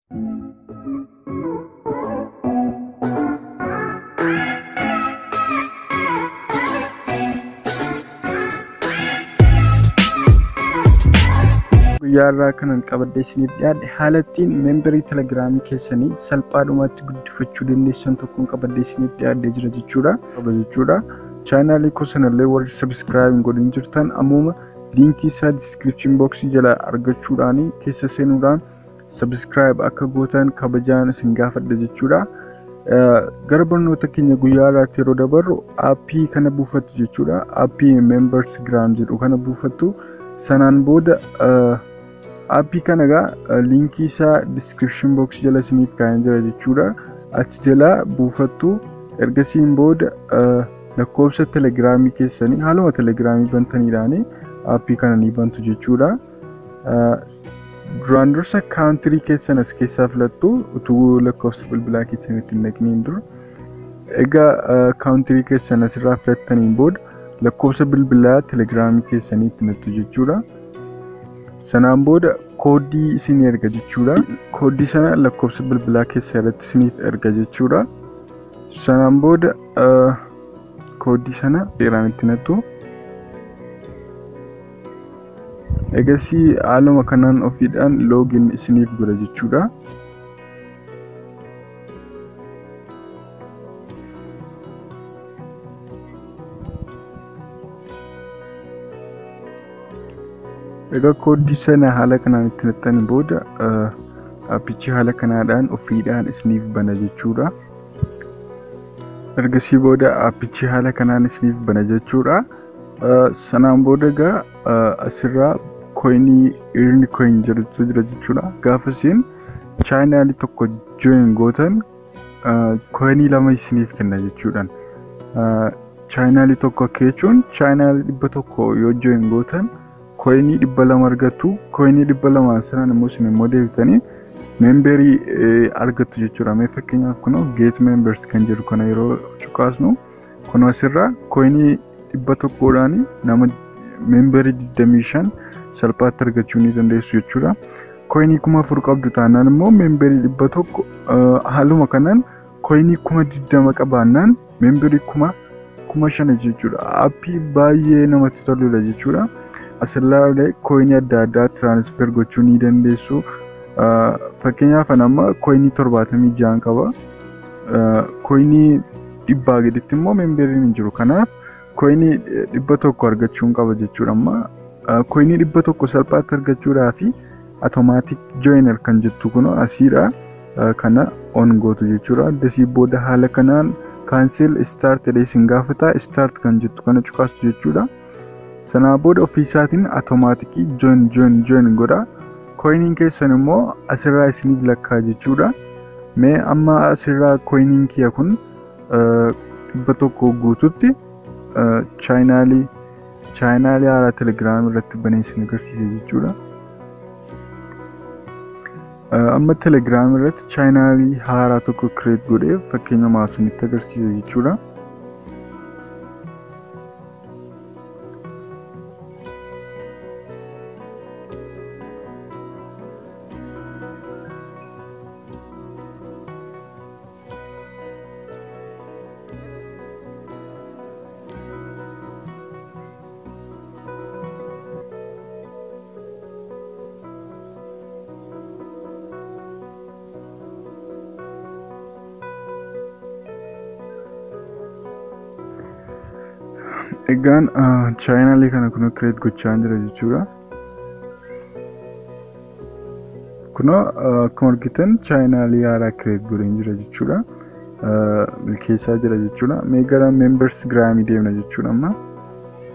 Guyyaa irraa kanan qabadhee isiniif dhiyaadhe haala ittiin memberii telegiraamii keessanii salphaadhumatti guddifachuu dandeessan tokkoon qabadhee isiniif dhiyaadhee jira jechuudha. Qaba jechuudha. Chaanaalii koo sanallee warri subscribe hin godhin jirtan ammuma liinkii isaa description box jala argachuudhaan keessa seenuudhaan subscribe akka gootan kabajaan isin gaafadha jechuudha. Gara barnoota keenya guyyaa irraatti yeroo dabarru aappii kana buufattu jechuudha. Aappii members gram jedhu kana buufattu. Sanaan booda aappii kana egaa liinkii isaa description box jala isiniif kaa'een jira jechuudha. Achi jalaa buufattu. Ergasiin booda lakkoofsa telegiraamii keessanii haaluma telegiraamii bantaniidhaan aappii kana ni bantu jechuudha. Duraan dursa kaantirii keessan as keessaa filattu utuu lakkoofsa bilbilaa keessanitti hin naqiniin dura. Egaa kaantirii keessan asirraa filattaniin booda lakkoofsa bilbilaa telegiraamii keessanii itti naqxu jechuudha. Sanaan booda kooddii isin erga jechuudha. Kooddii sana lakkoofsa bilbilaa keessan irratti isiniif erga jechuudha. Sanaan booda kooddii sana seeraan itti naqxu. Egasii haaluma kanaan ofiidhaan login isiniif godha jechuudha. Egaa kooddii sana haala kanaan itti naqxanii booda aappichi haala kanaadhaan ofiidhaan isiniif bana jechuudha. Ergasii booda aappichi haala kanaan isiniif bana jechuudha. Sanaan booda egaa asirraa koinii earn coin jedhutu jira jechuudha. Gaafa isin chaanaalii tokko join gootan koinii 2 isiniif kenna jechuudha. Chaanaalii tokko akka jechuun chaanaalii 100 yoo join gootan koinii 200 argattu. Koinii 200 sanaan immoo isin immoo deebitanii memberii argattu jechuudha. Mee fakkeenyaaf kunoo get members kan jedhu kana yeroo cuqaasnu kunoo asirraa koinii 100dhaan nama memberii 25 salphaatti argachuu ni dandeessu jechuudha. Koinii 4000 qabdu taanaan immoo memberii 100 haaluma kanaan koinii 20,000 qabaannaan memberii 5,000 jechuudha. Aappii baay'ee namatti toludha jechuudha. Asirraa koinii adda addaa tiraansfer gochuu ni dandeessu. Fakkeenyaaf ani amma koinii 76 qaba. Koinii 100 gaditti immoo memberiin hin jiru. Kanaaf koinii 100 argachuun qaba jechuudha. Amma koinii 100 salphaatti argachuudhaaf automatic joiner kan jettu kun asiidha. Kana on gootu jechuudha. Dasii booda haala kanaan cancel start jedhee isin gaafata. Start kan jettu kana cuqaastu jechuudha. Sanaa booda ofiisaatiin automaatikii join join join godha. Koiniin keessan immoo asirraa isiniif lakkaa jechuudha. Mee amma asirraa koiniin kiyya kun 100 guututti chaanaalii haaraa telegiraamii irratti banee isin agarsiisa jechuudha. Amma telegiraamii irratti chaanaalii haaraa tokko kireet godhee fakkeenyumaaf isinitti agarsiisa jechuudha. Egaan chaanaalii kana kunoo kireet gochaa jira jechuudha. Kunoo akkuma argitan chaanaalii haaraa kireet godheen jira jechuudha. Milkeessaa jira jechuudha. Mee gara members giraamii deemna jechuudha amma.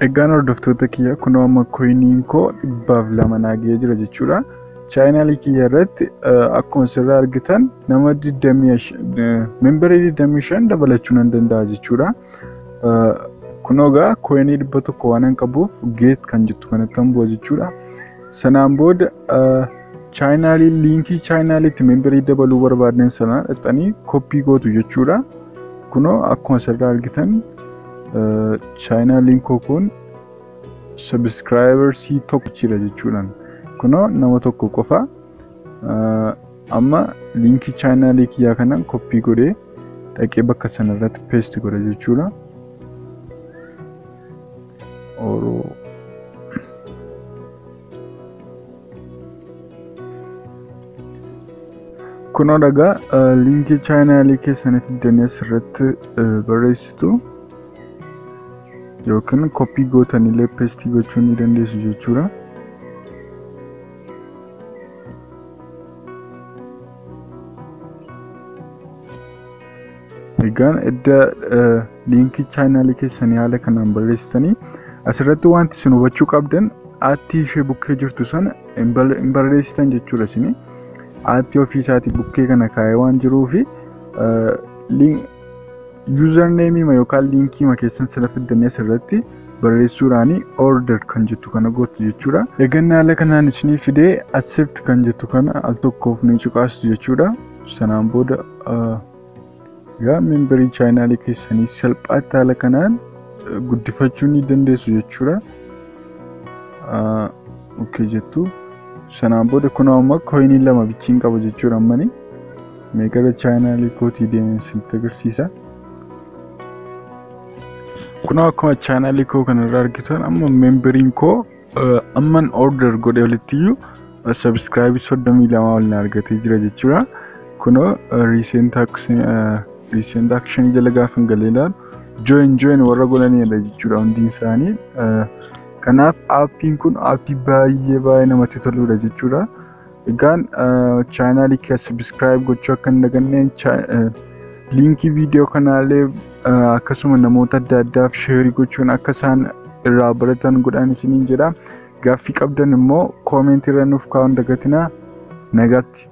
Egaan hordoftoota kiyya kunoo amma koiniin koo 202 naa ga'ee jira jechuudha. Chaanaalii kiyya irratti akkuma asirraa argitan nama 25 memberii 25 dabalachuu nan danda'a jechuudha. Kunoo egaa koinii 100 waan hin qabuuf geet kan jettu kanatti nan bu'a jechuudha. Sanaan booda chaanaalii liinkii chaanaaliitti memberii dabaluu barbaadan sana dhaqxanii koppii gootu jechuudha. Kunoo akkuma asirraa argitan chaanaaliin koo kun subscribersii tokko jira jechuudha. Kunoo nama tokko qofa. Amma liinkii chaanaalii kiyyaa kana koppii godhee dhaqee bakka sanarratti paste godha jechuudha. Oroo Kunoo dhagaa liinkii chaanaalii keessanii fiddanii asirratti barreessitu yookiin koppii gootanillee peestii gochuu ni dandeessu jechuudha. Egaan edda liinkii chaanaalii keessanii haala kanaan barreessitanii, asirratti wanti isin hubachuu qabdan aattii ishee bukkee jirtu sana hin barreessitan jechuudha isinii. Aattii ofii isaatii bukkee kana kaa'ee waan jiruufi yuuzarneemii yookaan liinkii keessan sana fiddanii asirratti barreessuudhaani order kan jettu kana gootu jechuudha. Egaan haala kanaan isinii fidee accept kan jettu kana al tokkoof ni cuqaastu jechuudha. Sanaan booda egaa memberii chaanaalii keessanii salphaatti haala kanaan guddifachuu ni dandeessu jechuudha. Okay jettu. Sanaan booda kunoo amma koyinii 2 bichiin qaba jechuudha ammani. Mee gara chaanaalii kootii deemeen isinitti agarsiisa. Kunoo akkuma chaanaalii koo kanarraa argitan, amma memberiin koo amman order godhe olittiyyuu subscribe 32 ol na argatee jira jechuudha. Kunoo recent action jala gaafa galee ilaalu join join warra godhanidha jechuudha hundi isaanii. Kanaaf aappiin kun aappii baay'ee baay'ee namatti toludha jechuudha. Egaan chaanaalii kee subscribe gochuu akka hin daganne, liinkii viidiyoo kanaallee akkasuma namoota adda addaaf sheerii gochuun akka isaan irraa baratan godhaan isiniin jedha. Gaaffii qabdan immoo koomentii irra nuuf kaa'uu hin dagatinaa. Nagaatti.